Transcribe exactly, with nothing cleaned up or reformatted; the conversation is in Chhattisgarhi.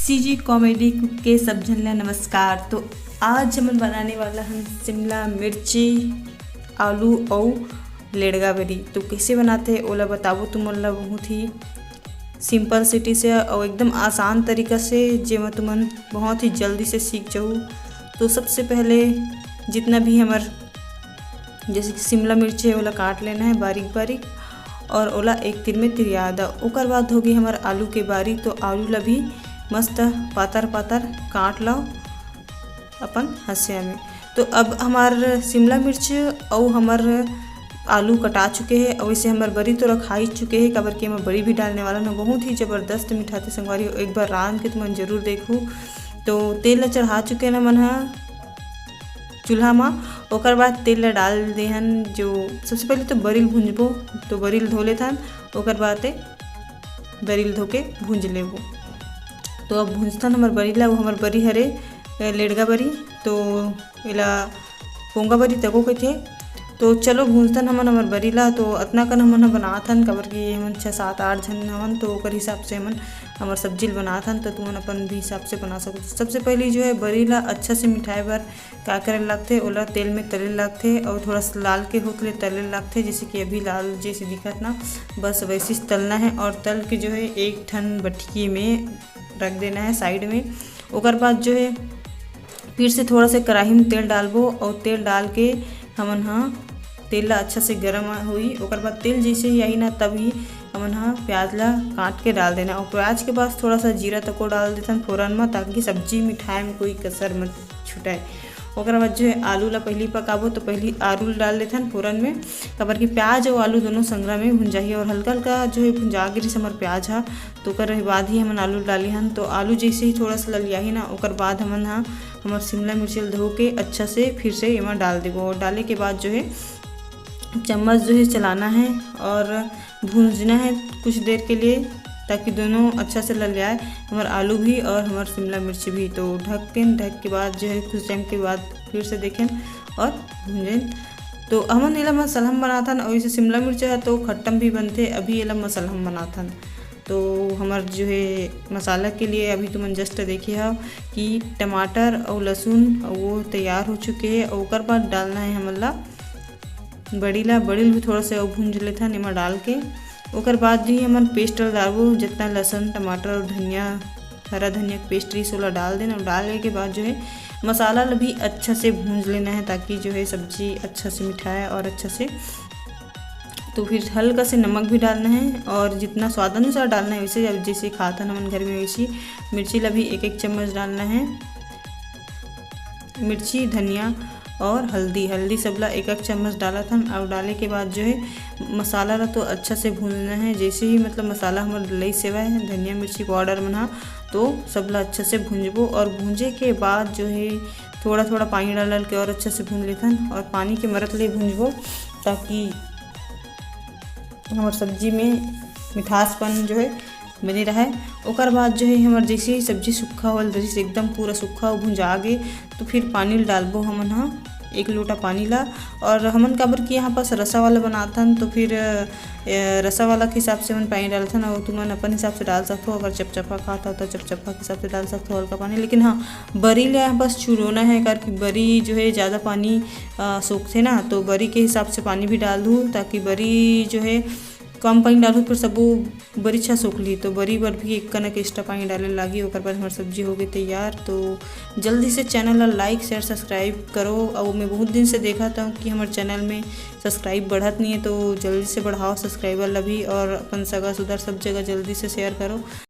CG Comedy Cook के सब झन ला नमस्कार। तो आज हमन बनाने वाला हन शिमला मिर्ची, आलू अउ लेड़गा बरी। तो कइसे बनाथे ओला बताबो तुमन ला बहुत ही simple city से अउ एकदम आसान तरीका से, जेमा तुमन बहुत ही जल्दी से सीख जाहू। तो सबसे पहले जितना भी हमर जैसे कि शिमला मिर्च है, ओला काट लेना है बारीक बारीक और ओला एक तीर में तिरिया दा। ओकर बाद होगी हमर आलू के बारी, तो आलू ला भी मस्त पातर पातर काट लो अपन हंसिया में। तो अब हमार शिमला मिर्च अउ हमर आलू कटा चुके हैं। और वैसे हमर बरी तो रखा ही चुके हैं, काबर कि हमर बरी भी डालने वाला ना, बहुत ही ज़बरदस्त मिठाथे संगवारी। एक बार रांध के तुमन जरूर देखू। तो तेल ला चढ़ा चुके ना मन हा चूल्हा मा। ओकर बाद तेल ला डाल देहन। जो सबसे पहले तो बरी ल भूंजबो, तो बरी ल धो लेथन, ओकर बाद ए बरी ल धो के भूंज लेबो। तो अब भूंजथन हमर बरी ला। वो हमर बरी हरे, अ, लेड़गा बरी, तो एला पोंगा बरी तको कहिथे। तो चलो भूंजथन हमन हमर बरी ला। तो अतना कन हमन ह बनात हन, काबर कि हमन छः सात आठ झन हवन, तो ओकर हिसाब से हमन हमर सब्जी ल बनात हन। तो तुमन अपन भी हिसाब से बना सकत हो। सबसे पहले जो है बरी ला अच्छा से मिठाए बर का करे लगथे, ओला तेल में तले लगथे और थोड़ा सा लाल के होत ले तले लगथे, जैसे कि अभी लाल जैसे दिखत ना, बस वैसे ही तलना है। और तल के जो है एक ठन बटकी में रख देना है side में। ओकर बाद जो है फिर से थोड़ा सा कढ़ाई में तेल डालबो और तेल डाल के हमन हा तेल ला अच्छा से गरम होई। ओकर बाद तेल जैसे ही आई ना, तब ही हमन हा प्याज ला काट के डाल देना। और प्याज के बाद थोड़ा सा जीरा तको डाल देथन फोरन में, ताकि सब्जी मिठाए में कोई कसर मत छुटाए। ओकर बाद जो है आलू ला पहली पकाबो, तो पहली आलू ला डाल देथन फोरन में, काबर कि प्याज और आलू दोनों संगरा में भुंजाही। और हल्का हल्का जो है भुंजा गिरिस हमर प्याज हा, तो ओकर बाद ही हमन आलू डाली हन। तो आलू जैसे ही थोड़ा सा ललियाही ना, ओकर बाद हमन हा हमर शिमला मिर्च ल धो के अच्छा से फिर से एमा डाल देबो। और डाले के बाद जो है चम्मच जो है चलाना है और भूंजना है कुछ देर के लिए, ताकि दोनों अच्छा से ललियाए, हमर आलू भी और हमर शिमला मिर्च भी। तो ढक के, ढक के बाद जो है कुछ टाइम के बाद फिर से देखें और भूंजें। तो हमन एला मसलहम बनाथन और इसे शिमला मिर्च है तो खट्टम भी बनथे। अभी एला मसलहम बनाथन। तो हमर जो है मसाला के लिए अभी तुमन just देखे हो कि टमाटर और लहसुन वो तैयार हो चुके हैं। और ओकर बाद डालना है हमन ला बरी ला। बरी ला भी थोड़ा सा और भूंज लेथन एमा डाल के। ओकर बाद भी हमन पेस्ट ला डालबो, जितना लहसुन, टमाटर और धनिया, हरा धनिया के पेस्ट रहिस, ओला डाल देना। और डाले के बाद जो है मसाला ला भी अच्छा से भूंज लेना है, ताकि जो है सब्जी अच्छा से मिठाए और अच्छा से। तो फिर हल्का से नमक भी डालना है और जितना स्वाद अनुसार डालना है वैसे, अब जैसे खाथन हमन घर में वैसी। मिर्ची ला भी एक एक चम्मच डालना है, मिर्ची, धनिया और हल्दी। हल्दी सब ला एक एक चम्मच डालत हन। और डाले के बाद जो है मसाला ला तो अच्छा से भूंजना है। जैसे ही मतलब मसाला हमर डलई सेवा है, धनिया मिर्ची पाउडर मन हा, तो सब ला अच्छा से भूंजबो। और भूंजे के बाद जो है थोड़ा थोड़ा पानी डाल डाल के और अच्छा से भूंज लेथन। और पानी के मरत ले भूंजबो, ताकि हमर सब्जी में मिठासपन जो है बने रहे। ओकर बाद जो है हमर जैसे ही सब्जी सूखा होल रहिस, एकदम पूरा सूखा भुंजा गे, तो फिर पानी ल डालबो हमन हा एक लोटा पानी ला। और हमन काबर कि यहाँ पास रसा वाला बनाथन, तो फिर, अ, रसा वाला के हिसाब से हमन पानी डालथन। और तुमन अपन हिसाब से डाल सकथो, अगर चपचपा खात हो तो चपचपा के हिसाब से डाल सकथो हल्का पानी। लेकिन हाँ, बरी ले यहाँ पास चुरोना है, काबर कि बरी जो है ज़्यादा पानी, अ, सोखथे ना, तो बरी के हिसाब से पानी भी डाल दूँ, ताकि बरी जो है कम पानी डालहू, फिर सबो बरी अच्छा सोख ली, तो बरी बर भी एक कनक extra पानी डाले लागी। ओकर बाद हमर सब्जी हो गई तैयार। तो जल्दी से channel ला like, share, subscribe करो। और मैं बहुत दिन से देखा था कि हमर channel में subscribe बढ़त नहीं है, तो जल्दी से बढ़ाओ subscriber ला भी, और अपन सगा सुदर सब जगह जल्दी से share करो।